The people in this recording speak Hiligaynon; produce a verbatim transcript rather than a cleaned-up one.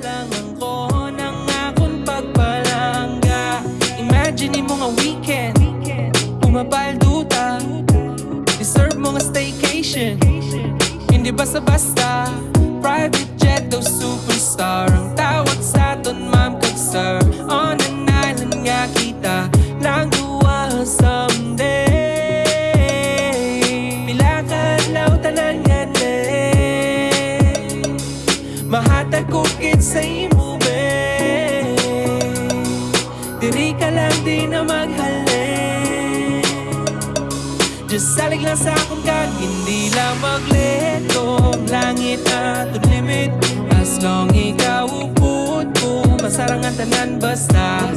Lang ang kon ang akon pagpalangga. Imagine mo nga weekend, pumapaldo ta. Deserve mo nga staycation. Hindi basta-basta. Private jet o superstar ang tawag sa aton, ma'am kag sir. On an island nga kita lang duwa someday. Pila ka adlaw tanan nga day. Mahatag ko gid sa imo, babe. Diri ka lang di na maghalin. Just salig lang sa akon kag hindi lang mag-let go. Ang langit aton limit. As long ikaw upod ko, masarang ang tanan basta.